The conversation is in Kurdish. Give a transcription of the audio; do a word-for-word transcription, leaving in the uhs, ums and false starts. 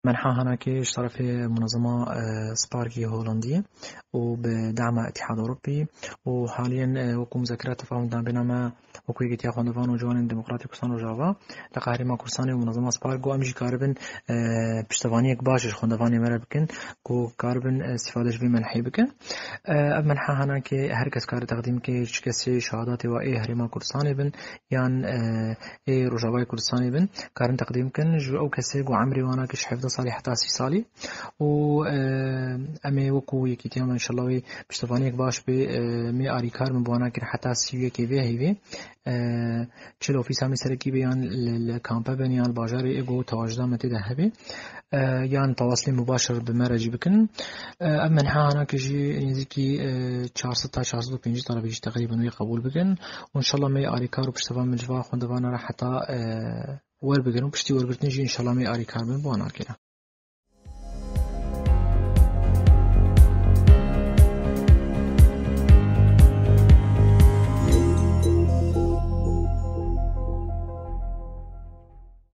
Menha hanakê ji tarafê munezema, e, Sparkî Holandî û bi dema Îtîhad Ewropî û haliyen, e, wekû muzakira tefahum dan bêna me wekû Yekîtiya Xwendevan û Ciwanên Demokratîk Kurdistan Rojava li Herêma Kurdistanê û munezema Spark got em jî karibin, e, piştevaniyek baş ji xwendevanê me re bikin ku karibin, e, îstîfade ji vê menhê bikin. E, ev menha hanakê her kes kare teqdîm ke çi kesê şehadatê wa ê Herêma Kurdistanê bin yan, e, ê Rojavayê Kurdistanê bin, karin teqdîm bikin ji ew kesê ku emrê wana ke ji hevdeh salî heta sî salî û, e, em ê wekû yekîtiya me înşallah wê piştevaniyek baş bê, e, mê arîkar min bi wana kir heta sî û yekê vê heyvê. E, çi li ofîsa me serekî be yan li, li kampe bin yan li bajarê ê ku tewacida me tê de hebe. E, yan tewasilê mubaşir bi me re jî bikin. E, ev menha hanakê jî nêzîkî, e, çar sed ta çar sed û pêncî talebê jî teqrîben wê qebûl bikin. Û înşallah me arîkar û piştevan min ji va xwendevana re heta, e, werbigirin û piştî wergirtin jî înşallah me arîkar bin bi wan nakêne.